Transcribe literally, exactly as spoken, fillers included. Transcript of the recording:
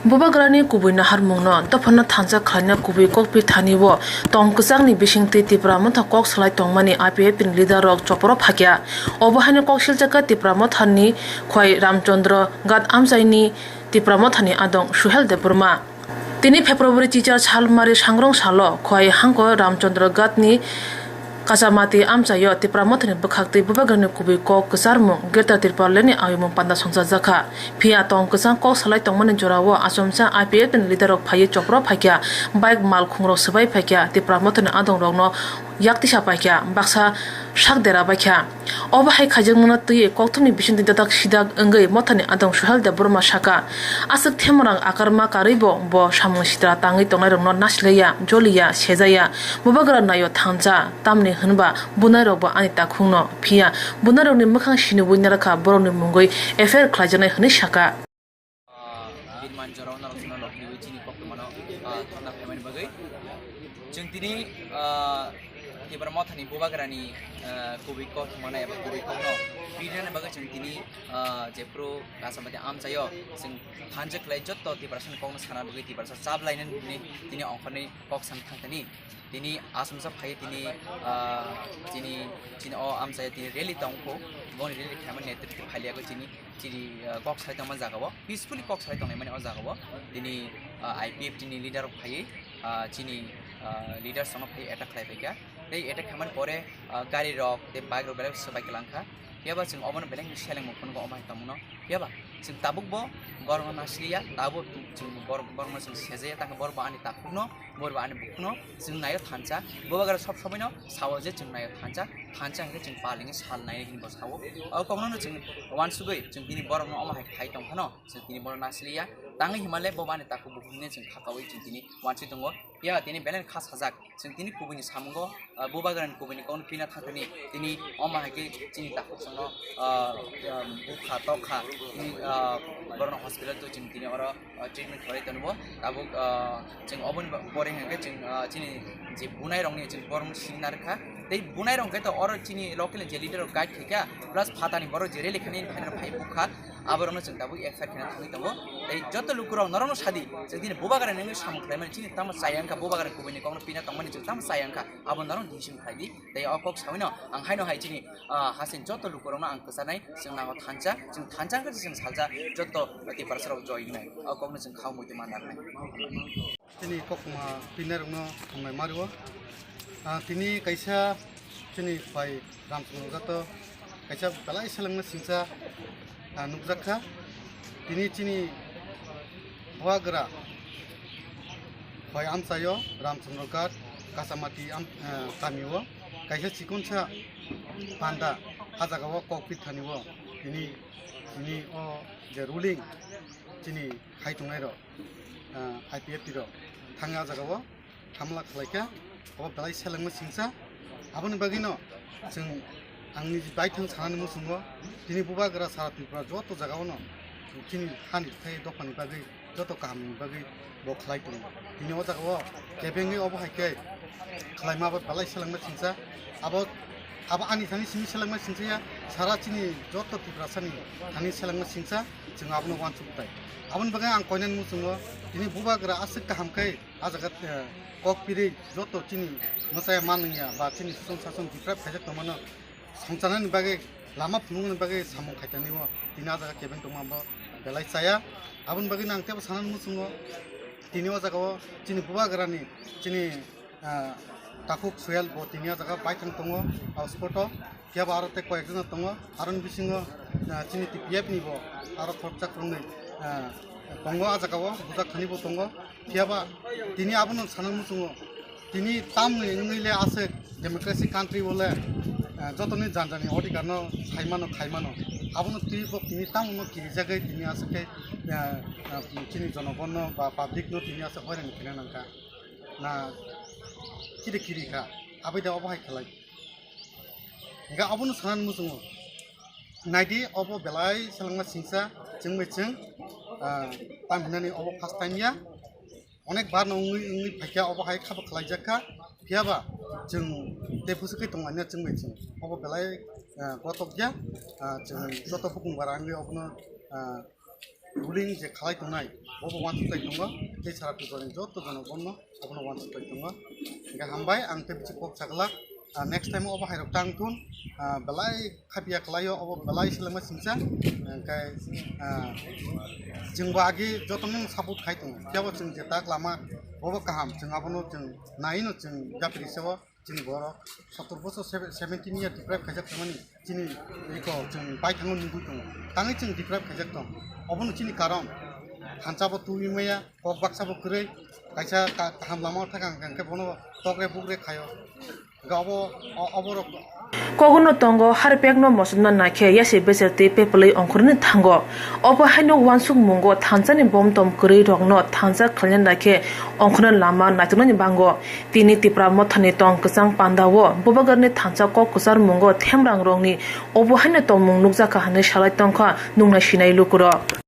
Bubagrani kubui naharmungno dophano thansa khlaina kubui kokphi thani o tong kwchangni bisingtwi Tipra Motha kok salai tongmani I P F T ni leader rok chopro phakya. Obo haino kok siljak kha Tipra Mothani khwai Ramchandra Ghat amchaini Tipra Mothani adong Suhel Debbarma. Tini February chichar salmari sangrong salo khwai hangko Ramchandra Ghatni Kachamati amchaio Tipra Mothani bwkhaktwi Bubagrani kubui kok kwcharmung Greater Tipralandni ayumung panda songchajakha. Phiya tong kwchang kok salai tongmani jorao achomsa I P F T ni leader rok phaiwi chopro phaikha, bike mal khungrok swbai phaikha, Tipra Mothani adongrokno yaktisa paikha, baksa sak dera baikha. Obo hai khaijakmano twiwi kokthumni bisingtwi dadak sidak wngwi Mothani adong Suhel Debbarma saka, aswk themorang akarma karwibo bo samung sitra tangwi tongnairokno nasilaiya, joliya, sejaya. Bubagra naio thansa, tamni hwnba bunairokbo ani takhukno, phiya bunairokni mwkhang sinibui narwkha borokni mungwi F I R khlaijaknai hwnwi saka. Ah, bini manjaro norok chwngno nokni chini koktwmano, ah, thangna phaimani bagwi. Chwng tini, ah, Tipra Mothani Bubagrani, ah, kubui koktwmano eba kubui kokno pirnani bagwi chwng tini, ah, jephru Kachamati amchaio chwng thansa khlai jotto Tiprasani kokno sana bagwi Tiprasa chaplainani hwnwi tini ongkhorni kok san thangthani. Tini asumsa phai tini, ah, chini, chini o amchai tini rally tongkho, boni rally khaimani netrito phailiya kho chini, chini, ah, kok sai tongma jaga o, peacefully kok sai tongmani o jaga o. Tini, ah, I P F T ni leader rok phai, ah, chini, ah, leaders rok phai attack khlai phaikha. Tei attack khaimani pore, ah, gari rok tei bike rok belai swbai kwlangkha. Phiya ba chwng obono belai selengmung phunukgo omo hai tongmano. Phiya ba chwng tabuk bo borokno nasiliya, tabuk chwng borok, borokno chwng sejaya, tangkhe borok bo ani takhukno, borok bo ani bukhukno chwng naio thansa. Bubagra sob somoino sao je chwng naio thansa, thansa hwnkhe chwng pal hwnkhe sal naio hinwi bo sao. O kokno chwng uansugwi chwng tini borokno omo hai khai tongphano chwng tini borok nasiliya. Tangwi hinmale bo bo ani takhuk bukhukni chwng khakaui chwng tini uansugwi tongo. Phiya tini belai kha sajak. Chwng tini kubuini samungo, ah, Bubagrani kubuini kokno pina thangthani tini omo hai khe chini takhuk chwngno, ah, ah, bukha tokha tini, ah, borokno hospital twi chwng tini oro, ah, treatment khlai tongo. Tabuk, ah, chwng oboni ba-, pore hwnkhe chwng, ah, chini je bunairokni chwng borokno sini narwkha. Tei bunairok hwnkhe to oro chini local ni je leader rok guide khaikha, plus phatani borok je rally khainai phainai phai bukha. Aborokno chwng tabuk F I R khaina thangwi tongo. Tei joto lukurok norokno sadi, chwng tini Bubagrani wngwi samung khlaimani chini tamo chaya wngkha, Bubagrani kubuini kokno pina tongmani chwng tamo chaya wngkha, abo norok decision khlai di. Tei o kok sawino ang haino hai chini, ah, hasing joto lukurokno ang kwchanai, chwng nango thansa, chwng thansa wngkha chwng salsa joto Tiprasarok joy wngnai. O kokno chwng khao muitu mandarnai. Chini kokma pinarokno hambai mario. Ah, tini kaisa chini pai Ramchandra Ghato kaisa belai selengma singsa, ah, nukjak kha. Tini chini Bubagra pai amchaio Ramchandra Ghat Kachamati am-, ah, kamio kaisa chikonsa panda ah jagao kok pithanio tini, tini o je ruling chini hai tongnairok, ah, I P F T rok thangwi ah jagao hamla khlaikha, obo belai selengma singsa. Aboni bagwino chwng angni baithang sanani muchungo, tini Bubagra sara Tripura joto jagaono chini hani bwthai dophani bagwi, joto kahamni bagwi bo khlai tongo. Tini o jagao kebengwi obo hai khe khlaima abo belai selengma singsa. Abo, abo ani thani simi selengma singsa ya, sara chini joto Tiprasani thani selengma singsa, chwng abono uansuk tai. Aboni bagwi ang koinani muchungo tini Bubagra aswk kaham khe ah jaga, eh, kok pirwi joto chini mwchaya manwngya ba chini suchung sachung deprive khaijak tongmano songcharnani bagwi, lama phunuknani bagwi samung khaitani o tini ah jaga kebeng tongma bo belai chaya. Aboni bagwino ang teibo sanani muchungo tini o jagao chini Bubagrani chini, ah, takhuk Suhel bo tini ah jaga baithang tongo o spot o. Phiya ba aro tei koyekjona tongo, aroni bisingo, ah, chini T P F ni bo aro khoroksa khoroknwi, ah, tongo, ah jagao bujak thani bo tongo. Phiya ba tini abono sana muchungo, tini tamni wngwi le aswk democracy country o le, ah, jotoni jani jani odhikar no saimano khaimano, abono twi bo tini tamo no kirijagwi tini aswk khe, ah, ah, chini jonogon no ba public no tini aswk hoirani khaina nangkha na kiri kiri kha, abai da obo hai khlai. Hingke abono sanani muchungo. Naidi obo belai selengma singsa chwngbai chwng, ah, tam hinani obo first time ya. Onek bar no wngwi, wngwi phaikha obo hai khabo khlaijak kha. Phiya ba chwng tei bwswk khe tonglaina chwngbai chwng. Obo belai, ah, kotok ya. Ah, chwng joto bukung bara wngwi obono, ah, bullying je khalai tongnai, bobo uansuk lai tongo, tei sara Tripura ni joto jona bono abono uansuk lai tongo. Hingke hambai, ang tei bisi kok saglak, ah, next time obo hai rok tang thun, ah, belai khapiya khlai o, obo belai selengma singsa, hingke, ah, chwng bo agi joto no support khai tongo, phiya bo chwng je tak lama bobo kaham, chwng abono chwng nai no chwng yapri se o. Chini borok sottor bosor sebe-, seventeen year deprive khaijak tongmani chini eko chwng baithango nugui tongo. Tangwi chwng deprive khaijak tong. Obono chini karon. Thansa bo tubui maya, kok baksa bo kwrwi, kaisa ka-, kaham lama thang hwnkhe bono tokre bukre khaio. Hwnkhe obo, o-, oborok Kogono tongo, harpekno mosokna naikhe yasi beser tei pepelwi ongkhorni thango. Obo haino uansukmungo thansani bomtom kwrwi rokno thansa khlaina naikhe ongkhorna lama naituknani bango. Tini Tipra Mothani tong kwchang pandao Bubagarni thansa kok kwcharmungo themrangrokni obo haino tongmung nukjakha hwnwi salai tongkha nuknai sinai lukurok.